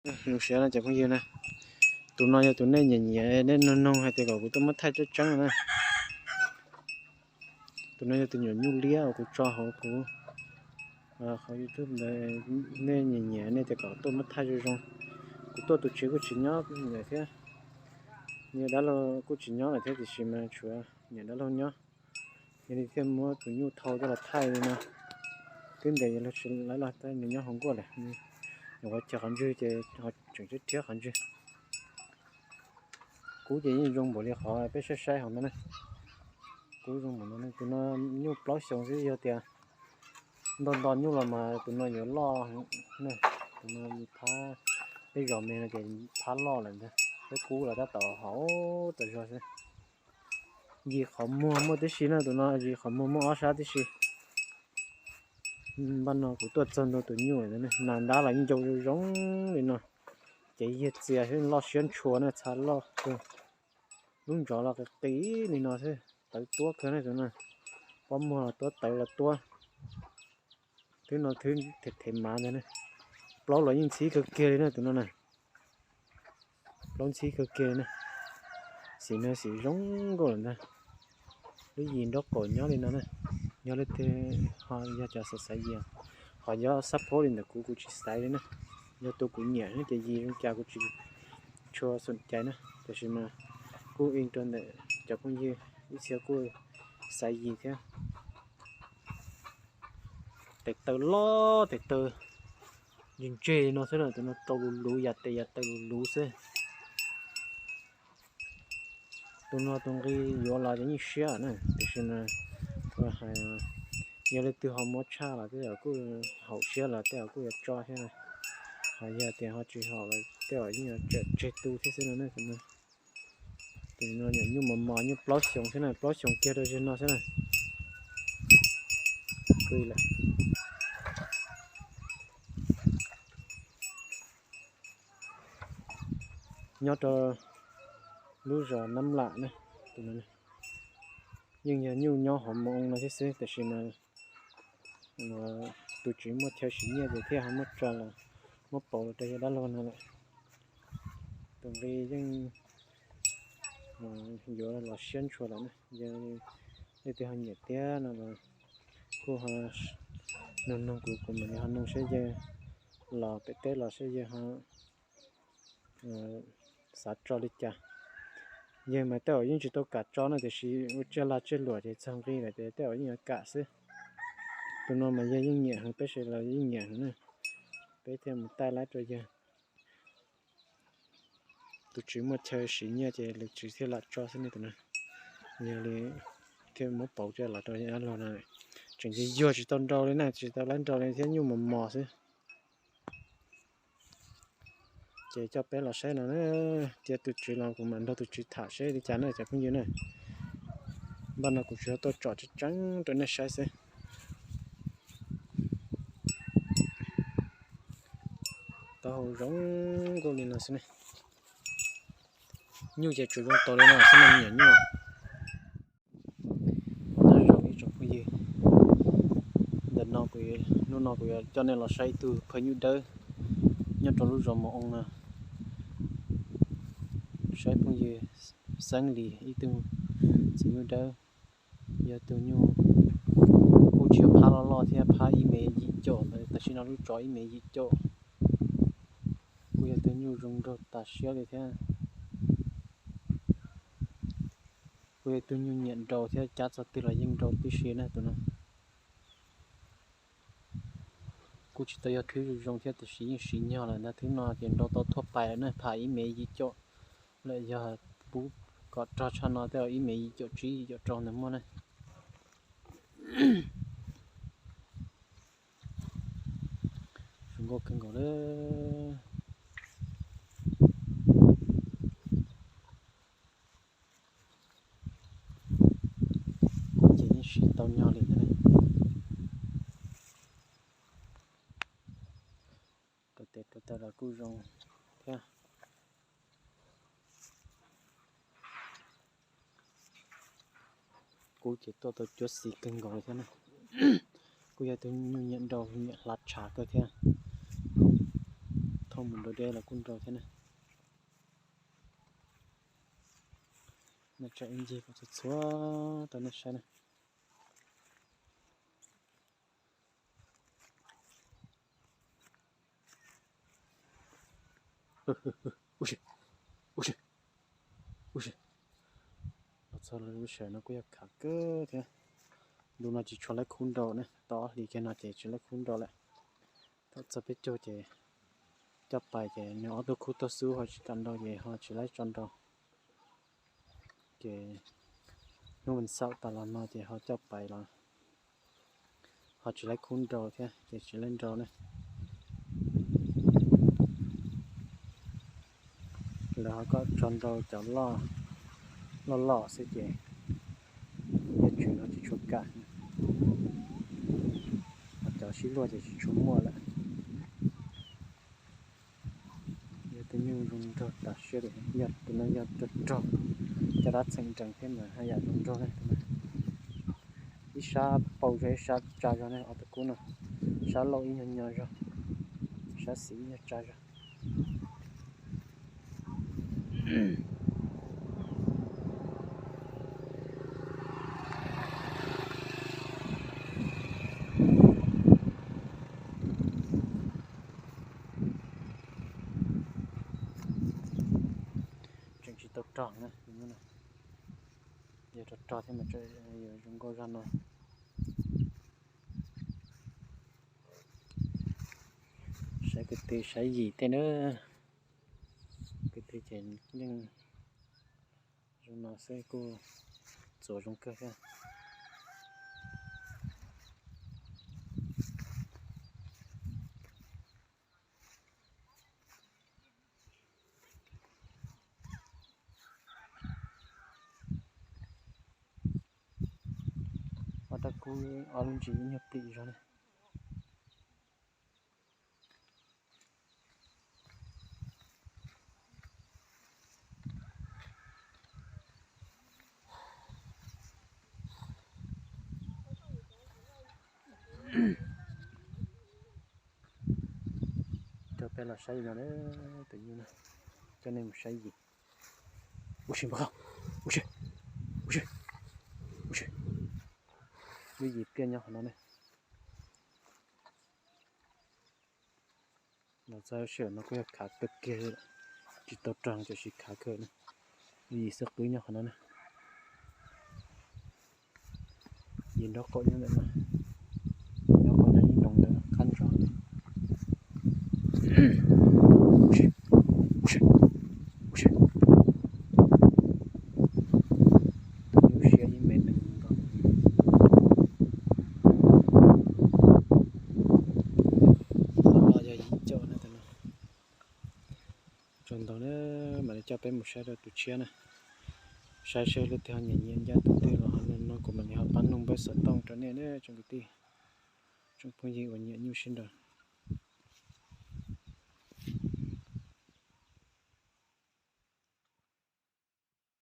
Zoo siab no cov phooj ywg na, tus no yog tus nej nyiam nyiam, nej noog noog hais tias kom kuv tuaj muab thaij tseeb tseeb na. Tus no yog tus nyuam nyuj liab uas kuv tso hauv kuv qhov YouTube ntawd, nej nyiam nyiam nej tias kom tuaj muab thaij zoo zoo. Kuv tuaj tus tsev kuj tsis nyob lawm thiab, niag dab laug kuj tsis nyob lawm thiab, tiam sis mas tshuav niam dab laug nyob. Yog li thiaj muab tus nyuj thau coj los thaij li no. Twb ntev yog luag tsis laiv los tab nws nyob hauv nkuaj lawm, nyuam qhuav chaws qhov ntswg ces ho tseem rhiab rhiab qhov ntswg. Kub ces yeej zoo npaum li qhov peb saib saib hauv no na. Kub zoo npaum no, tus no nyuj plaub xyoos xwb, yog tias nto nto nyuj los mas tus no yuav loj. Tus no phab, peb zos me no ces phab loj lawm ntag, peb kub los tab tom hauv tas zog xwb. Yim qhov muag muaj tib si na, tus no yim qhov muag muaj ob sab tib si. Npaj no kuv tuaj txog ntua tus nyuj, nas ntab los yeej ncau zoo zoo li no. Ces yig txias xwb, loj siab ntshua na, txha loj kawg. Lub ntsov los qis qis li no xwb, tawv tuab kawg na tus no. Pob muag los tuab, tawv los tuab. Twb no twb them them mav ntag na. Plaub los yeej ntxhib kawg kiag li na tus no na. Plaub ntxhib kawg kiag na. Xim no xim zoo nkauj lawm ntag. Lub yim nraub qaum nyob li no na. Yog leej twg ho yog cov xav xaiv yim, ho yog xab phob li ntawm kuv, kuv tsis xaiv li na. Yog tus kuv nyiam ces yim zoo cas kuv tsis tshua xom cai na, tiam sis mas kuj ib rau ntawm cov phooj ywg ib txhia kuj xaiv yim thiab. Tes taw loj, tes taw ntseg ntseg no xwb na, tus no rau luv luv, yam tes yam taw luv luv xwb. Tus no tus nqi yuav los ces yeej siab na, tiam sis mas hais yog leej twg ho muab tshaj los tej zaum kuj haum siab los tej zaum kuj yuav tso thiab na. Ho yog tias ho tsis haum los tej zaum yeej yuav tseg tu thiab xwb no na. Tus no nyuam nyuj mos mos, nyuj plaub xyoos xwb na, plaub xyoos kiag rau zig no xwb na. Nyob rau lub zos Nab Lam na, tus no yeej yog nyuj nyob hauv Moo Oo no thiab xwb, tiam sis mas tus tsis muaj chaw siv nyiaj ces thiaj ho muab tso los, muab pauv los rau yawg dab laug no lawm. Tus nqi yeej yuav los siab ntshua lawm na. Yog leej twg ho nyiam tiag no los kuj ho noog noog kuv, kuv mam li ho noog saib yawg los pem teb los saib yawg ho xav tso li cas. Yawg mas tej zaum yeej tsis tau kam tso na, tiam sis ua tsiaj lag tsiaj luam ces txog nqi lawm ces tej zaum yeej yuav kam xwb. Tus no mas yawg yeej nyiam heev, peb sawv daws los yeej nyiam heev na, peb thiaj mus taij laib rau yawg. Tus tsis muaj chaw siv nyiaj ces lawv tsis thiaj lam tso xwb ne tus no. Yog li thiaj muab pauv coj los rau yawg dab laug no. Tseem yuag yuag tsis tau nrau li na, tsis tau laib nrau li thiab, nyuj mos mos xwb. Ces coj peb los saib no na, cia tus tswv los kuv mam nrog tus tswv tham seb li cas na cov phooj ywg na. Npaj no kuv tsuas yog tuaj tsom tseeb tseeb rau nej saib xwb. Taub hau zoo nkauj li no xwb ne. Nyuj ces tsuas zoo tau li no xwb ne, nyiam nyuj. Nyob zoo ib tsoom phooj ywg, ntawm no kuv, hnub no kuv yuav coj nej los saib ib tug phaj nyuj dawb nyob rau lub zos Moo Oo no. Saib phooj ywg Xeeb Lis ib tug txiv nyuj dawb, yog tus nyuj kuj tsis yog phab loj loj thiab, phab ib mev yim caum ntawd, tam sim no lub tsov ib mev yim caum. Kuj yog tus nyuj zoo nraug tas siab li thiab. Kuj yog tus nyuj nyiam nrau thiab, cab txog twg los yeej nrau tib si na tus no. Kuj tsis tau yog thwb zoo zoo thiab, tiam sis yeej siv nyog lawm ntag. Thwb no ces nrau tau thuaj pais lawm na, pham ib mev yim caum lawm, yog pub kom rog tshaj no tej zaum ib mev yim caum tsib yim caum rau ntawd muaj na. Zoo nkauj kawg nkaus li. Ces yeej siv tau nyog li ntawd. Rau tes rau taw los kuj zoo thiab. Kuj ces tuaj tau cuab xis kawg nkaus li thiab na. Kuj yog tus nyuj nyiam nrau nyiam hla tshav kawg thiab. Mus nrau deb los kuj nrau thiab na. Nej tsa ib ncig kom txhua txhua rau nej saib na. Ua si, ua si, ua si. Los txog lub sij hawm no kuj yog khav kawg thiab. Ntu no tsis tshua laib khub nrau ne, tau ob hlis kiag no ces tsis laib khub nrau lawm. Thaum txog peb caug ces coj pais ces nws ob tug khub tuaj xub ho tsis kam nrau ces ho tsis laib tso nrau. Ces hnub vas xaum tas los no ces ho coj pais los ho tsis laib khub nrau thiab ces tsis laib nrau ne. Lawv ho kom tso nrau cov loj loj loj xwb ces yog tswv no tsis tshua kam, ho cov sib luag ces tsis tshua muaj lawm. Yog tus nyuj zoo nraug tas siab li, yog tus no yog rog rog, caj dab txheem nrees thiab mas haj yam zoo nraug ne. Ib sab paus zog ib sab tsa zog ne, ob tug kub no, sab laug ib nyuag nyo zog, sab xis ib nyuag tsa zog. Tseem tsis tau rog na, yog rog rog thiab mas yuav zoo nkauj zog no. Saib kwv tij saib yim tej na, kwv tij ces yeej zoo no xwb kuj txuas zoo kawg thiab. Ob rab kub ob lub ntsis ib nyuag plim zog ne. Coj peb los saib yim no, tus nyuj no, coj nej mus saib yim. Ua si npawg, ua si, ua si, ua si. Lub yim pliaj nyob qhov no ne. Los txog sij hawm no kuj yog khav kawg kiag, tsis tau rog tiam sis khav kawg na. Lub yim xwb qwb nyob qhov no na. Yim nraub qaum nyob ntawm no, nyob qhov no ib nroos ntawm qab ntsos. Ua si, ua si, ua si. Tus nyuj siab ib me nees nkaum. Qhov no yog yim caum na, tus no. Tsaug ntau na, mam li coj peb mus saib rau tus tshiab na. Saib seb leej twg ho nyiam nyiam ncaj tus twg los ho no kuv mam li ho pab nug npawb xov tooj rau nej na tsoom kwv tij, tsoom phooj ywg uas nyiam nyuj sib nraus.